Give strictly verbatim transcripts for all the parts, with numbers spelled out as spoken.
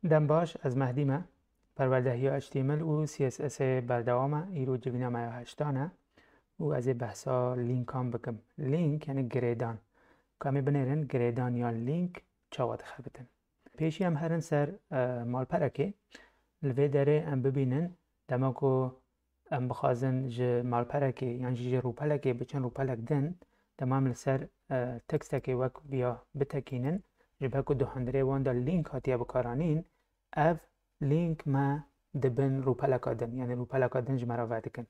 Dem baş, ez Mehdî me. Perwerdehiya H T M L û C S S ê berdewam e, îro civîna me ya heştan e û ez ê behsa lînkan bikim. Lînk yani girêdan. Ku em ê binêrin girêdan ya lînk çawa dixebitin. Pêşî em herin ser, e, malperekê. Li vê derê em bibînin dema ku em bixwazin ji malperekê yan jî ji rûpelekê biçin rûpelek din, dema em li ser, e, tekstekê wek viya bitekînin, ji ber ku di hundirê wan de lînk hatiye bikaranîn, ev lînk me dibin rûpeleka din, yanî rûpeleka din ji me re vedikin.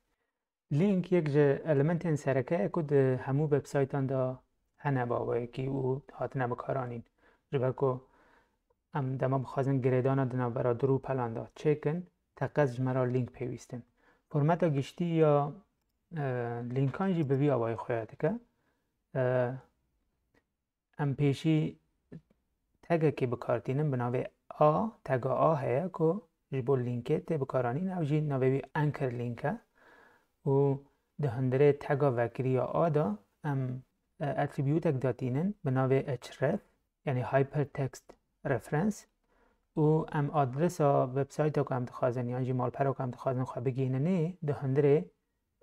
Lînk yek ji elementên sereke ye ku di hemû websaytan de hene bi awayekî û hatine bikaranîn. Ji ber ku em dema bixwazin girêdana di navbera du rûpelan de çêkin, teqez ji me re lînk pêwîst in. Formeta giştî ya, e, lînkan jî bi vî awayî xuya dike. E, em pêşî tegekê bi kar tînin bi navê A, tega A heye ku ji bo lînkê tê bikaranîn, ew jî navê wî anchor link e û di hundirê tega vekirî ya A de em, e, atribûtek datînin bi navê href, yanî Hypertext Reference, û em adresa websayta ku em dixwazin yan jî malpera ku em dixwazin xwe bigihînin ê di hundirê,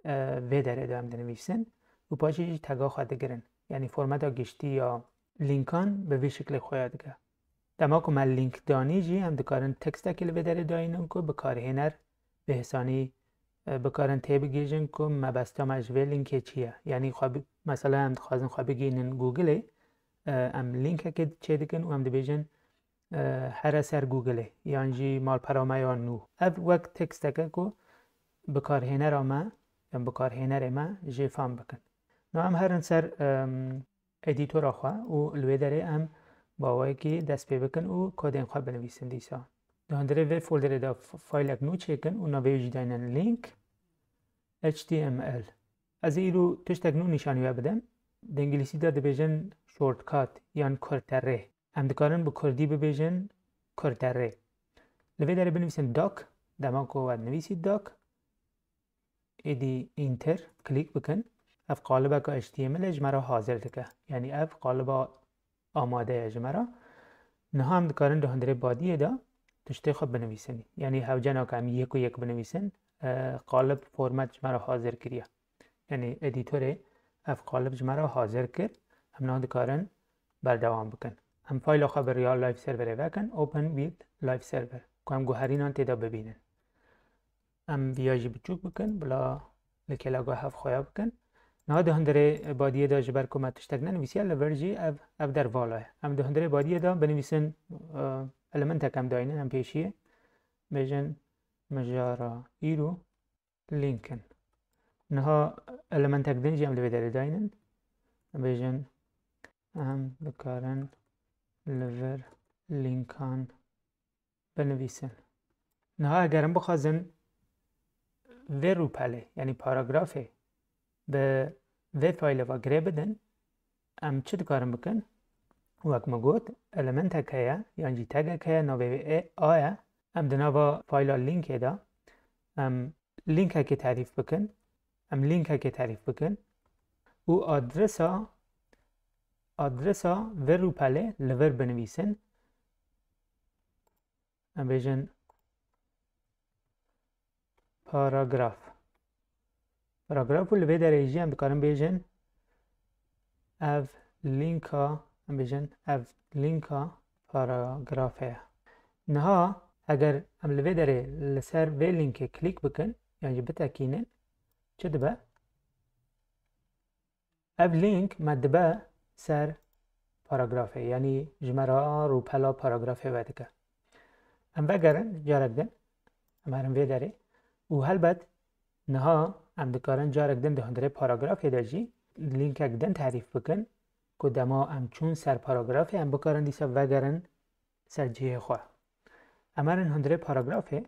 e, vê derê de em dinivîsin û paşê jî tega xwe digirin. Yanî formeta giştî ya lînkan bi vî şiklê xuya dike. Dema ku me lînk danî jî em dikarin tekstekê li vê derê dayînin ku bikarhêner bi hêsanî, e, bikarin têbigihîjin ku mebesta me ji vê lînkê çi ye. Yanî xwe bi-, mesela em dixwazin xwe bigihînin Google-ê, e, em lînkekê çêdikin û em dibêjin, e, here ser Google-ê yan jî malpera me ya nû. Ev wek teksteke ku bikarhênera me yan bikarhênerê me jê fam bikin. No em herin ser, em, edîtora xwe û li wê derê em bi awayekî dest pê bikin û kodên xwe binivîsin dîsa. Di hundirê vê folderê de f-, faylek nû çêkin û navê wî jî daynin link H T M L. Ez ê îro tiştek nû nîşanî we bidim. Di îngilîsî de dibêjin shortcut yan kurterê. Em dikarin bi kurdî bibêjin kurterê. Li vê derê binivîsin doc, dema ku we dinivîsî doc, êdî enter, klîk bikin. Ev qalibeka H T M L e ji me re hazir dike. Yanî ev qaliba amade ye ji me re. Niha em dikarin di hundirê badiyê de tiştê xwe binivîsin. Yanî hewcena ku em yek û yek binivîsin, e, qalib format ji me re hazir kiriye. Yanî edîtorê ev qalib ji me re hazir kir. Em niha dikarin berdewam bikin. Em fayla xwe bi riya live serverê vekin, open with live server. Ku em guherînan tê de bibînin. Em viya jî biçûk bikin, bila li kêlaga hev xuya bikin. Niha di hundirê badiyê de ji ber ku me tiştek nenivîsiye, li vir jî ev, ev der vala ye. Em di hundirê badiyê de binivîsin, e, elementek em daynin, em pêşiyê bêjin mijara îro link in. Niha elementek din jî em li vê derê daynin. Em bêjin em dikarin li vir lînkan binivîsin. Niha eger em bixwazin vê rûpelê, yanî paragrafê bi vê faylê ve girê bidin, em çi dikarin bikin? Wek min got, elementek heye, yan jî tegek heye, navê wê ê A ye. Em di nava fayla lînkê de, em lînkekê terîf bikin. Em lînkekê terîf bikin. Û adresa, adresa vê rûpelê li vir binivîsin. Em bêjin paragraf. Paragraf û li vê derê jî em dikarin bêjin ev lînka, em bêjin ev lînka paragrafê ye. Niha eger em li vê derê li ser vê lînkê klîk bikin, yan jî bitekînin, çi dibe? Ev lînk me dibe ser paragrafê, yanî ji me re rûpela paragrafê vedike. Em vegerin carek din, em herin vê derê û helbet niha em dikarin carek din di hundirê paragrafê de jî lînkek din terîf bikin ku dema em çûn ser paragrafê, em bikarin dîsa vegerin ser cihê xwe. Em herin hundirê paragrafê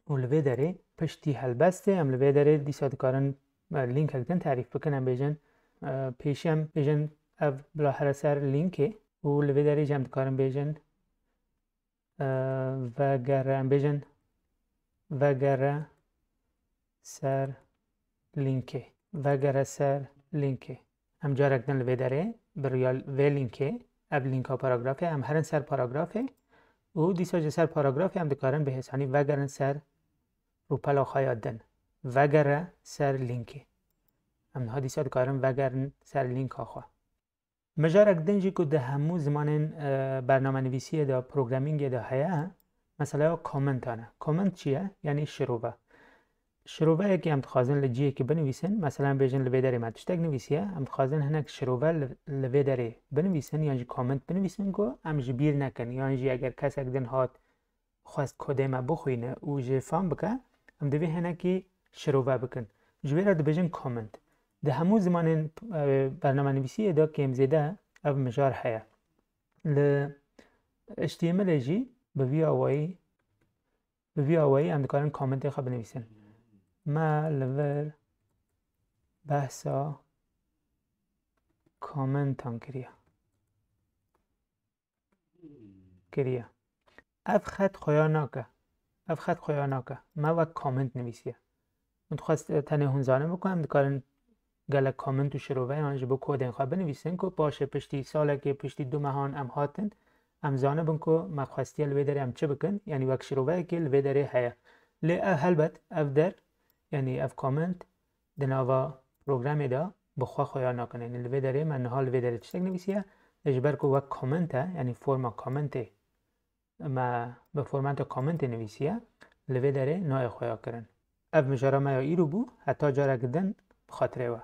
û li vê derê piştî helbestê em li vê derê dîsa dikarin, e, lînkek din terîf bikin. Em bêjin, e, pêşî em bêjin ev bila here ser lînkê û li vê derê jî em dikarin bêjin, e, vegere, em bêjin vegere ser lînkê. Vegere ser lînkê. Em carek din li vê derê bi riya vê lînkê, ev lînka paragrafê, em herin ser paragrafê û dîsa ji ser paragrafê em dikarin bi hêsanî vegerin ser rûpela xwe ya din. Vegere ser lînkê. Em niha dîsa dikarin vegerin ser lînka xwe. Mijarek din jî ku di hemû zimanên, e, bernamenivîsiyê de, programmingê de heye, mesela ya commentan e. Comment çi ye? Yanî şirove. Şiroveyekê em dixwazin li cihekî binivîsin, mesela em bêjin li vê derê me tiştek nivîsiye, em dixwazin hinek şirove li, li vê derê binivîsin yan jî comment binivîsin ku em ji bîr nekin, yan jî eger kesek din hat xwest kodê me bixwîne û jê fam bike, em divê hinekî şirove bikin. Ji vê re dibêjin comment. Di hemû zimanên, e, bernamenivîsiyê de kêm zêde ev mijar heye. Li H T M L jî bi vî awayî, bi vî awayî em dikarin commentê xwe binivîsin. Me li vir behsa commentan kiriye. Kiriye. Ev xet xuya nake. Ev xet xuya nake. Me wek comment nivîsiye. Min dixwest, e, tenê hûn zanibin ku em dikarin gelek comment û şiroveyan ji bo kodên xwe binivîsin ku paşê piştî salekê, piştî du mehan em hatin, em zanibin ku me xwestiye li vê derê em çi bikin, yanî wek şiroveyekê li vê derê heye. Lê ev helbet, ev der, yanî ev comment di nava programê de bi xwe xuya nakin. Yanî li vê derê me niha li vê derê tiştek nivîsiye, lê ji ber ku wek comment e, yanî forma commentê me bi formata commentê nivîsiye, li vê derê nayê xuya kirin. Ev mijara me ya îro bû, heta careke din bi xatirê we.